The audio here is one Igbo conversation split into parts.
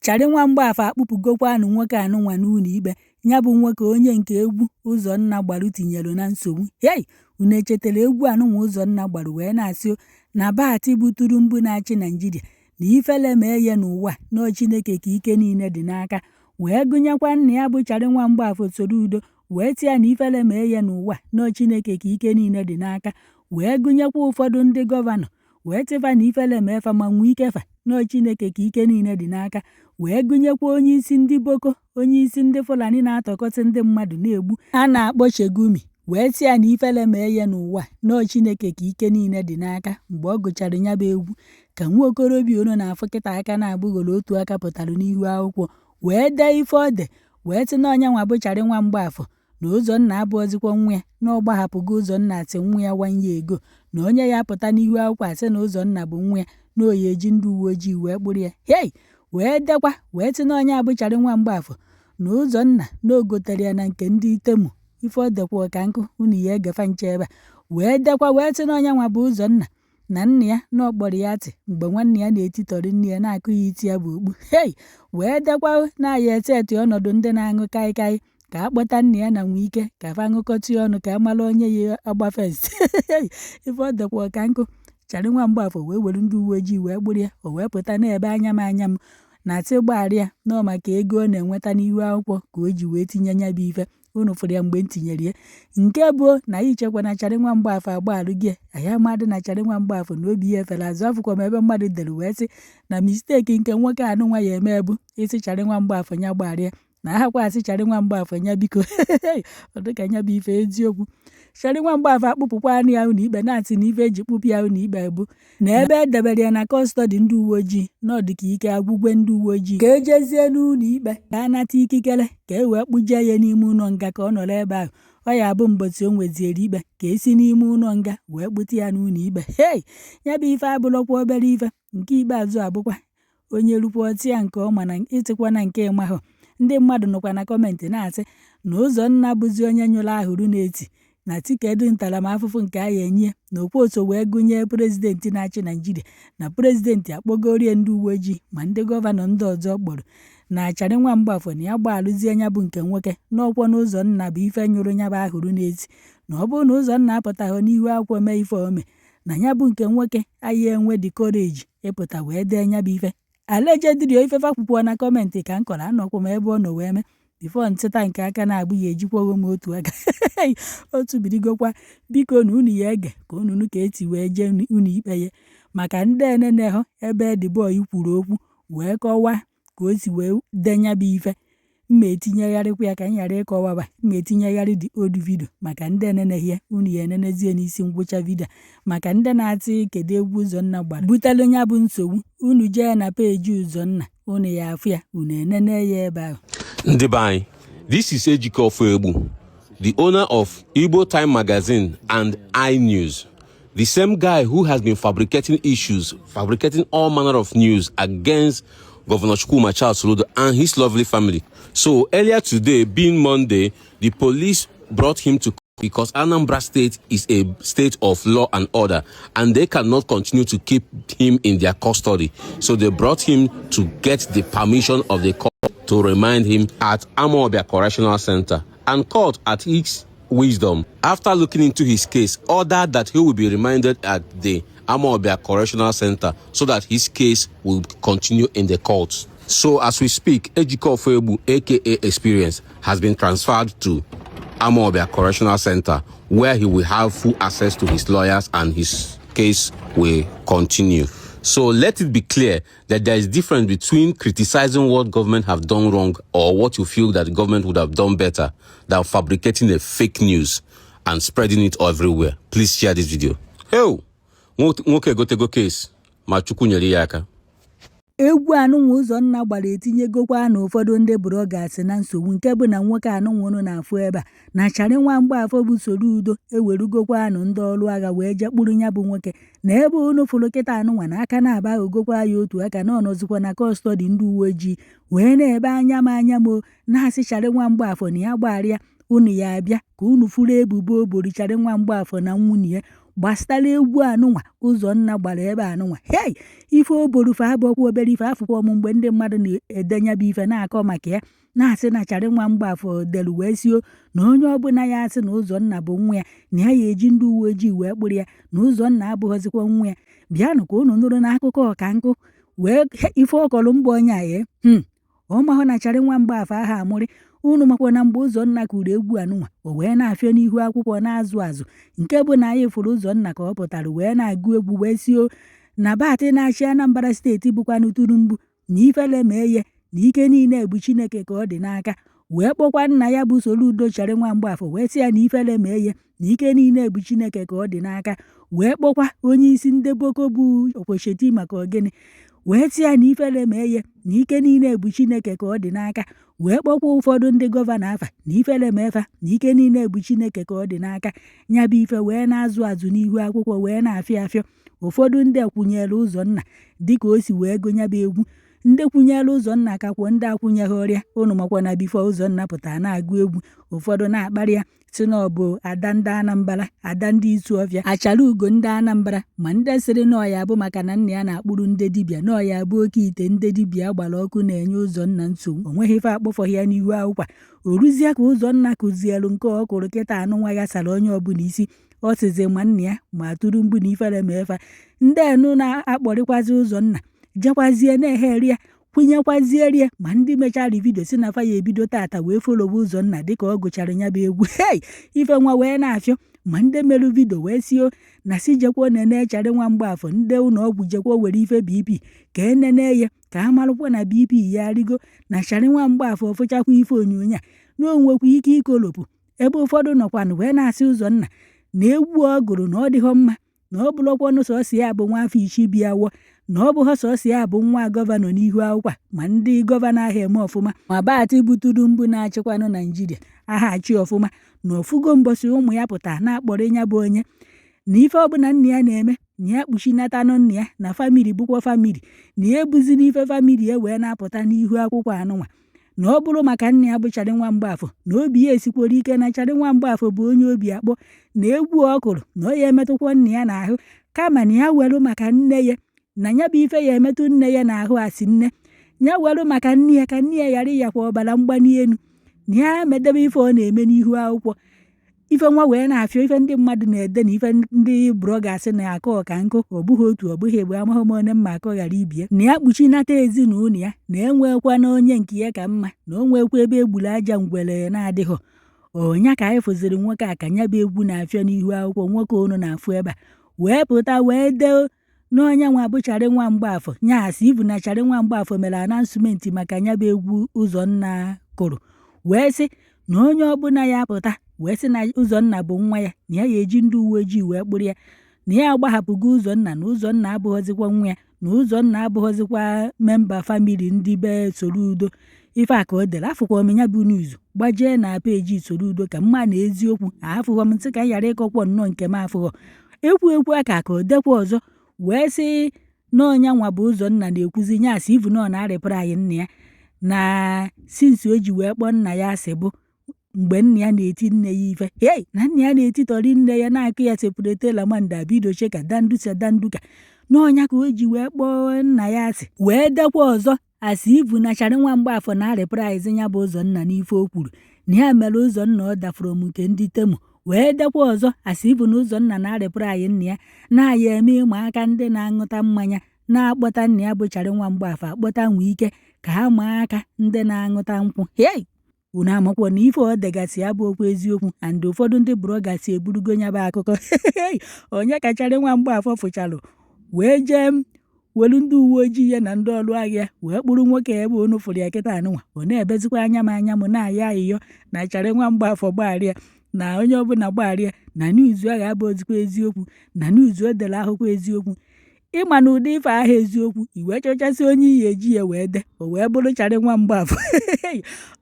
Charị nwa Mgbafọ akpụpụgokwanụ nwoke anụnwa n'ụlọ ikpe. Ya bụ nwoke onye nke egwu Ụzọnna gbarụ tinyere na nsogbu. Hei, unu echetara egwu anụnwa Ụzọnna gbarụ wee na-asị na Bat bụ Tinubu na-achị Naijiria na ifele mee ya n'ụwa nọọ Chineke ka ike niile dị n'aka, wee gụnyekwa nna ya bụ Charị nwa Mgbafọ Soludo, wee sị ya na ifele mee ya n'ụwa nọọ Chineke ka ike niile dị n'aka, wee gụnyekwa ụfọdụ ndị gọvanọ, wee sị fa na ifele mee fa ma nwee ike fa nọọ Chineke ka ike niile dị n'aka, wee gụnyekwa onye isi ndị Boko, onye isi ndị Fulani na-atọkọsị ndị mmadụ na-egbu a na-akpọ Shegumi, wee sị ya na ifele mee ya n'ụwa nọọ Chineke ka ike niile dị n'aka. Mgbe ọ gụchara ya bụ egwu, ka nwa okorobịa unu na-afụ kịta aka na-abụghoro otu aka pụtara n'ihu akwụkwọ wee dee ife ọ de, wee sị na onye nwa bụ Charị nwa Mgbafọ, na Ụzọnna abụọzikwa nwa ya, na ọ gbahapụgo Ụzọnna asị nwa ya 1 year ago, na onye ya apụta n'ihu akwụkwọ asị na Ụzọnna bụ nwa ya, na oyi eji ndị uwe ojii wee kpụrụ ya. Hei, wee dekwa wee sị na onye abụ Charị nwa Mgbafọ, na Ụzọnna na o gotere ya na nke ndị Temu. Ife ọ dekwa ka nkụ unu ya egefa nche ebe a. Wee dekwa wee sị na onye nwa bụ Ụzọnna, na nna ya na ọ kpọrọ ya atị mgbe nwanne ya na-etitọrọ nne ya na-akụ ya iti ya bụ okpu. Hei, wee dekwa na ya esetị ọnọdụ ndị na-aṅụ kaikai ka a kpọta nna ya na Nwike ka fa ṅụkọta ọnụ ka a mara onye ya agba first. Ife ọ dekwa ka nkụ. Charị nwa Mgbafọ wee were ndị uwe ojii wee kpụrụ ya, o wee pụta na-ebe anya m anya m na sị gbaghara ya nọọ maka ego ọ na-enweta n'ihu akwụkwọ ka o ji wee tinye nya bụ ife. Unu fụrụ ya mgbe m tinyere ya nke bụ na anyị chekwa na Charị nwa Mgbafọ agbaghalụ gị, anyị amadị na Charị nwa Mgbafọ na obi ya efere azụ. Afụkwa m ebe mmadụ dere wee sị na mistake nke nwoke anụnwa ya eme bụ isi Charị nwa Mgbafọ ya gbaghara ya, na ahakwa asị Charị nwa Mgbafọ ya biko. Ọ dịka ya bụ ife eziokwu. Charị nwa Mgbafọ akpụpụkwa anụ ya ụlọ ikpe, na-asị na ife eji kpụpụ ya ụlọ ikpe bụ na ebe edebere ya na custody ndị uwe ojii na ọ dịka ike agwụgwe ndị uwe ojii, ka ejezie n'ụlọ ikpe ka a nata ikikere ka e wee kpụjee ya n'ime ụlọ nga ka ọ nọrọ ebe ahụ. Ọ ya abụ mbọsị o nweziere ikpe ka esi n'ime ụlọ nga wee kpụta ya n'ụlọ ikpe. Hei, ya bụ ife abụrọkwa obere ife. Nke ikpeazụ abụkwa onye rukwa ọtị ya nke ọma na ịtịkwa na nke ịmahụ. Ndị mmadụ nọkwa na comment na-asị na Ụzọnna bụzi onye nyụrụ ahụrụ na-eti na tikedu ntaramahụhụ nke a ya enye na okwoso, wee gụnye president na-achị Naijiria, na president akpọgorie ndị uwe ojii ma ndị gọvanọ ndị ọzọ kpọrọ na Charị nwa Mgbafọ na ya gbaalụzie ya bụ nke nwoke n'ọkwọ na Ụzọnna bụ ife nyụrụ ya bụ ahụrụ na-eti, na ọ bụrụ na Ụzọnna apụtaghị n'ihu akwụkwọ mee ife ome, na ya bụ nke nwoke anyị enwe dị courage ịpụta wee dee ya bụ ife allegedly. Ife fakwukwuo na comment ka m kọrọ, anọkwa m ebe ọ nọ wee mee before ntịta nke aka na-abụ ya ejikwago m otu aka otu birigokwa. Biko na unu ya ege ka unu nụ ka esi wee jee unu ikpe ya, maka ndị enenehụ ebe the boy kwuru okwu wee kọwaa ka o si wee dee ya bụ ife. Mma etinyegharịkwa ya ka m ghara ịkọwaba. Mma etinyegharị the old video maka ndị eneneghị ya, unu ya enenezie n'isi ngwụcha video. Maka ndị na-atị kedu egwu Ụzọnna gbara butelu ya bụ nsogbu, unu jee na peji Ụzọnna, unu ya afụ ya, unu enene ya ebe ahụ. Ndị be anyị, this is Ejike Ofoegbu, the owner of Igbo Time Magazine and iNews. The same guy who has been fabricating issues, fabricating all manner of news against Governor Chukwuma Charles Soludo and his lovely family. So earlier today, being Monday, the police brought him to because Anambra State is a state of law and order, and they cannot continue to keep him in their custody. So they brought him to get the permission of the court to remand him at Amawbia Correctional Center. And court, at its wisdom, after looking into his case, ordered that he will be remanded at the Amawbia Correctional Center so that his case will continue in the courts. So as we speak, Ejike Ofoegbu, aka Experience, has been transferred to Amawbia Correctional Center, where he will have full access to his lawyers and his case will continue. So let it be clear that there is difference between criticizing what government have done wrong or what you feel that the government would have done better than fabricating a fake news and spreading it everywhere. Please share this video. Hey, nwoke egotego case ma Chukwu nyere ya aka. Egwu anụnwa Ụzọnna gbara etinyegokwa na ụfọdụ ndị bloggers na nsogbu, nke bụ na nwoke anụnwa unu na-afụ ebe a na Charị nwa Mgbafọ bụ Soludo ewerugokwanụ ndị ọrụ agha wee jee kpụrụ ya bụ nwoke na ebe unu fụrụ kịta anụnwa na aka na-aba aghọgokwa ya otu aka na ọnọzikwa na custody ndị uwe ojii, wee na-ebe anya m anya m na-asị Charị nwa Mgbafọ na ya gbagharịa. Unu ya abịa ka unu furu ebubo o boro Charị nwa Mgbafọ na nwunye ya. Gbasara egwu anụnwa Ụzọnna gbara ebe anụnwa, hei, ife o borufe abụọkwa obere ife. Afụkwa m mgbe ndị mmadụ na-edenye bụ ife na-akọ maka ya, na-asị na Charị nwa Mgbafọ delu wee sio na onye ọbụla ya asị na Ụzọnna bụ nwa ya, na ya ya eji ndị uwe ojii wee kpụrụ ya, na Ụzọnna abụghọzikwa nwa ya. Bịanụ ka unu nụrụ n'akụkọ ọka nkụ wee ife ọkọrọ mgbe onye a ya ọ mahụ na Charị nwa Mgbafọ aha amụrị. Unu makwa na mgbe Ụzọnna kụrụ egwu anụnwa, o wee na-afịọ n'ihu akwụkwọ na-azụ azụ, nke bụ na anyị fụrụ Ụzọnna ka ọ pụtara wee na-agụ egwu wee sio na Batị na-achị Anambra Steeti bụkwanụ Tinubu, na ifele mee ya, na ike niile bụ Chineke ka ọ dị n'aka, wee kpọkwa nna ya bụ Soludo Charị nwa Mgbafọ wee sị ya na ifele mee ya, na ike niile bụ Chineke ka ọ dị n'aka, wee kpọkwa onye isi ndị Boko bụ Okweshetima maka ogene wee sị ya na ifele mee ya, na ike niile bụ Chineke ka ọ dị n'aka, wee kpọkwa ụfọdụ ndị gọvanọ afa na ifele mefa, na ike niile bụ Chineke ka ọ dị n'aka. Nya bụ ife wee na-azụ azụ n'ihu akwụkwọ wee na-afịọ afịọ. Ụfọdụ ndị kwụnyere Ụzọnna dịka o si wee gụ nya bụ egwu, ndị kwụnyere Ụzọnna kakwuo ndị akwụnyeghị ọrịa. Unu makwa na before Ụzọnna pụtara na-agụ egwu, ụfọdụ na-akparị ya si na ọ bụ ada ndị Anambra, ada ndị Isuọfịa, achara ugo ndị Anambra, ma ndị sịrị na ọ ya bụ maka na nna ya na-akpụrụ ndị dibịa, na ọ ya bụ oke ite ndị dibịa gbara ọkụ na-enye Ụzọnna nsogbu. O nweghị ife akpọfọghị ya n'ihu akwụkwọ. O ruzie ka Ụzọnna kụzielu nke ọ kụrụ kịta anụnwa ghasara onye ọbụla isi. Ọ sịzi ma nna ya ma Tinubu na ifere ma efa ndị enu na-akpọrịkwazi Ụzọnna jekwazie na-egheri ya, kwụnyekwazie ya, ma ndị mechara video si na fa ya ebido tata wee followe Ụzọnna dịka ọ gụchara ya bụ egwu. Hei, ife nwa wee na-afịọ. Ma ndị merụ video wee sio na si jekwa nene Charị nwa Mgbafọ, ndị ụlọ ọgwụ jekwa were ife BP ka enene ya ka a marụkwa na BP ya arịgo, na Charị nwa Mgbafọ fụchakwa ife onyonyo a na o nwekwa ike ikolopụ. Ebe ụfọdụ nọkwanụ wee na-asị Ụzọnna na egwu ọ gụrụ na ọ dịghọ mma, na ọ bụrụkwanụ sọsọ ya bụ nwa afọ ichi bịa awọ, na ọ bụghọ sọsọ ya bụ nwa gọvanọ n'ihu akwụkwọ, ma ndị gọvanọ ahụ eme ọfụma, ma Batị bụ Tinubu na-achịkwanụ Naijiria aha achị ọfụma, na ofugo mbọsị ụmụ ya pụta na-akpọrọ ya bụ onye na ife ọbụla nna ya na-eme na ya kpuchinatanụ nna ya, na family bụkwa family, na ya ebuzi n'ife family ya wee na-apụta n'ihu akwụkwọ anụnwa, na ọ bụrụ maka nna ya bụ Charị nwa Mgbafọ, na obi ya esikwara ike na Charị nwa Mgbafọ bụ onye obi akpọ, na egwu ọ kụrụ na ọ ya emetụkwa nna ya n'ahụ, kama na ya werụ maka nne ya, na ya bụ ife ya emetụ nne ya n'ahụ, asị nne ya werụ maka nne ya ka nne ya ghara ịyakwa ọbara mgbali elu, na ya medebe ife ọ na-eme n'ihu akwụkwọ. Ife nwa wee na-afịọ, ife ndị mmadụ na-ede na ife ndị bloggers na-akọ ọka nkụ, ọ bụghị otu, ọ bụghị egbe, amaghị m onye mma akọ ghara ibie, na ya kpuchinata ezinụlọ ya, na enwekwa na onye nke ya ka mma, na o nwekwa ebe egburu aja ngwere na-adịghọ ọnya. Ka anyị fụziri nwoke a ka nya bụ egwu na-afịọ n'ihu akwụkwọ, nwoke unu na-afụ ebe a wee pụta wee dee n'onye nwa bụ Charị nwa Mgbafọ, nya asị ibu na Charị nwa Mgbafọ mere announcement maka nya bụ egwu Ụzọnna kụrụ, wee sị na onye ọbụla ya pụta wee sị na Ụzọnna bụ nwa ya, na ya ya eji ndị uwe ojii wee kpụrụ ya, na ya agbahapụgo Ụzọnna, na Ụzọnna abụghọzikwa nwa ya, na Ụzọnna abụghọzikwa member family ndị be Soludo. Ife a ka o dere. Afụkwa m ya bụ news, gbajee na page Soludo ka mma na eziokwu afụghọ m nsị ka m ghara ịkọkwọ nnọọ nke m afụghọ. Ekwu ekwu aka ka o dekwa ọzọ wee sị na ọnya nwa bụ Ụzọnna na-ekwuzi nya asị ivu na ọ na-arịpụrụ anyị nna ya, na since o ji wee kpọọ nna ya asị bụ mgbe nna ya na-eti nne ya ife, hei, na nna ya na-etitọrị nne ya, na-akụ ya sepụrete lamanda bidoche ka dandusa danduka, n'ọnya ka o ji wee kpọọ nna ya asị. Wee dekwa ọzọ asị ivu na Charị nwa Mgbafọ na-arịpraịzi ya bụ Ụzọnna n'ife o kwuru, na ya mere Ụzọnna ọ dafụrụ m nke ndị Temu. Wee dekwa ọzọ asị ivu na Ụzọnna na-arịpraị nna ya na-aya eme ịma aka ndị na-aṅụta mmanya, na-akpọta nna ya bụ Charị nwa Mgbafọ akpọta nwee ike ka ha maa aka ndị na-aṅụta nkwụ. Hei, unu amakwa na ife ọ degasị ya bụ okwu eziokwu, and ụfọdụ ndị bloggers eburugo ya bụ akụkọ. Onye ka Charị nwa Mgbafọ fụchalụ wee jee welu ndị uwe ojii ya na ndị ọrụ agha ya wee kpụrụ nwoke ebe unu fụrụ ya kịta anụnwa, ọ na-ebezikwa anya m anya m na-ayọ ayịyọ na Charị nwa Mgbafọ gbagharịa, na onye ọbụla gbagharịa, na news ahụ abụ ozikwa eziokwu, na news o dere ahụkwa eziokwu. Ịma na ụdị ife ahụ eziokwu, i wee chọchasị onye iyi eji ya wee de, o wee bụrụ Charị nwa Mgbafọ.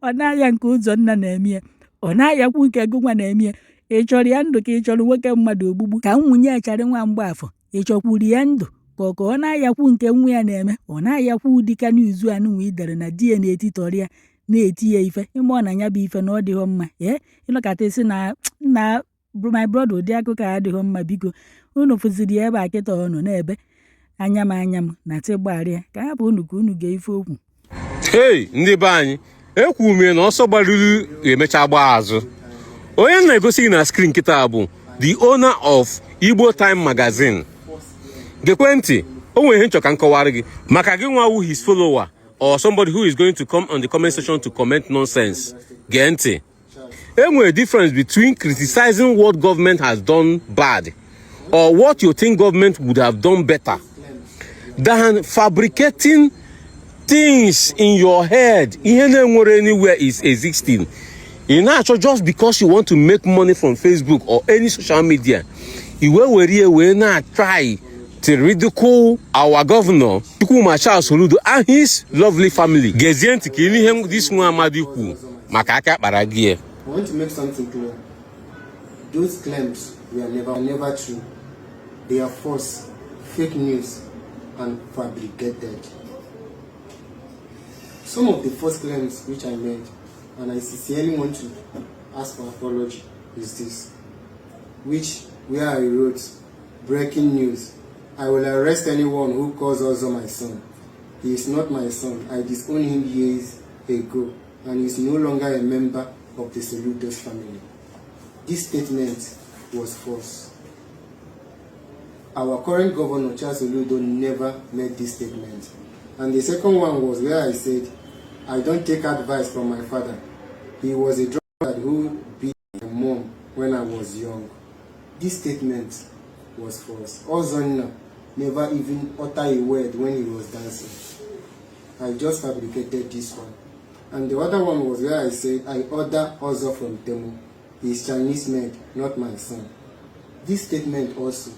Ọ na-aya nke Ụzọnna na-eme ya, ọ na-ayakwu nke gụnwa na-eme ya. Ị chọrọ ya ndụ ka ị chọrọ nwoke mmadụ ogbugbu ka nwunye Charị nwa Mgbafọ? Ị chọkwuru ya ndụ ka ọ ka ọ na-ayakwu nke nwa ya na-eme, ọ na-ayakwu ụdị ka news anụnwa i dere na di ya na-etitọrị ya, na-eti ya ife? Ịma ọ na ya bụ ife na ọ dịghọ mma. Ee, ịnọkata isi na na my brother, ụdị akụkọ a adịghọ mma, biko. Unu fụziri ya ebe a kịta, ọ nọ na-ebe anya m anya m na tị gbaghara ya ka hapụ unu ka unu gee ife okwu. Hei, ndị be anyị, ekwu m na ọsọ gbaruru emecha gbaa azụ. Onye m na-egosi gị na screen kịta bụ the owner of Igbo Time Magazine. Gekwe ntị, o nwere ihe nchọ ka m kọwara gị maka gị nwa wu his follower or somebody who is going to come on the comment section to comment nonsense. Gee ntị, e nwere difference between criticizing what government has done bad or what you think government would have done better than fabricating things in your head, ihe na-enwere anywhere is existing. Ị na-achọ just because you want to make money from Facebook or any social media, i wee were ihe wee na-try to ridicule our governor, Chukwuma Charles Soludo, and his lovely family. Gezie ntị ka ihe this nwa amadi kwu maka aka kpara gị ya. I want to make something clear. Those claims were never, never true. They are false, fake news, and fabricated. Some of the false claims which I made, and I sincerely want to ask for apology, is this, which where I wrote, "Breaking news, I will arrest anyone who calls Ozo my son. He is not my son. I disowned him years ago and he is no longer a member of the Soludo's family." This statement was false. Our current governor, Charles Soludo, never made this statement. And the second one was where I said, "I don't take advice from my father. He was a drunkard who beat my mom when I was young." This statement was false. Ozonna never even uttered a word when he was dancing. I just fabricated this one. And the other one was where I said, "I order Ozo from Temu. He's Chinese made, not my son." This statement also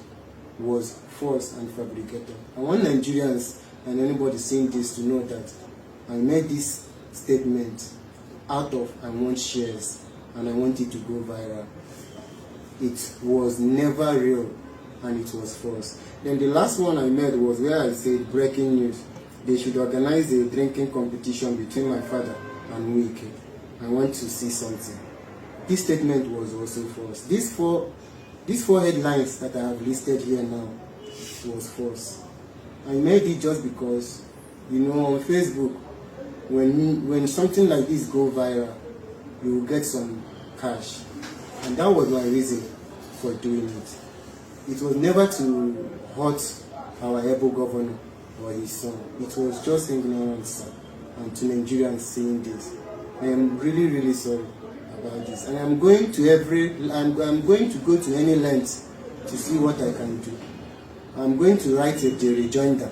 was false and fabricated. I want Nigerians and anybody seeing this to know that I made this statement out of I want shares and I want it to go viral. It was never real and it was false. Then the last one I made was where I said, "Breaking news, they should organize a drinking competition between my father and Wike. I want to see something." This statement was also false. These four headlines that I have listed here now was false. I made it just because, on Facebook, when something like this go viral, you will get some cash. And that was my reason for doing it. It was never to hurt our able governor or his son. It was just ignorance, sir, and to Nigerians seeing this. I am really, really sorry about this. And I'm going to go to any length to see what I can do. I'm going to write a rejoinder,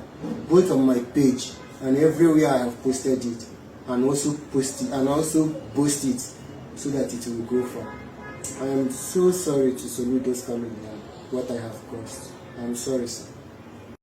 both on my page and everywhere I have posted it, and also post it and also post it so that it will go far. I am so sorry to Soludo's family and what I have caused. I'm sorry, sir.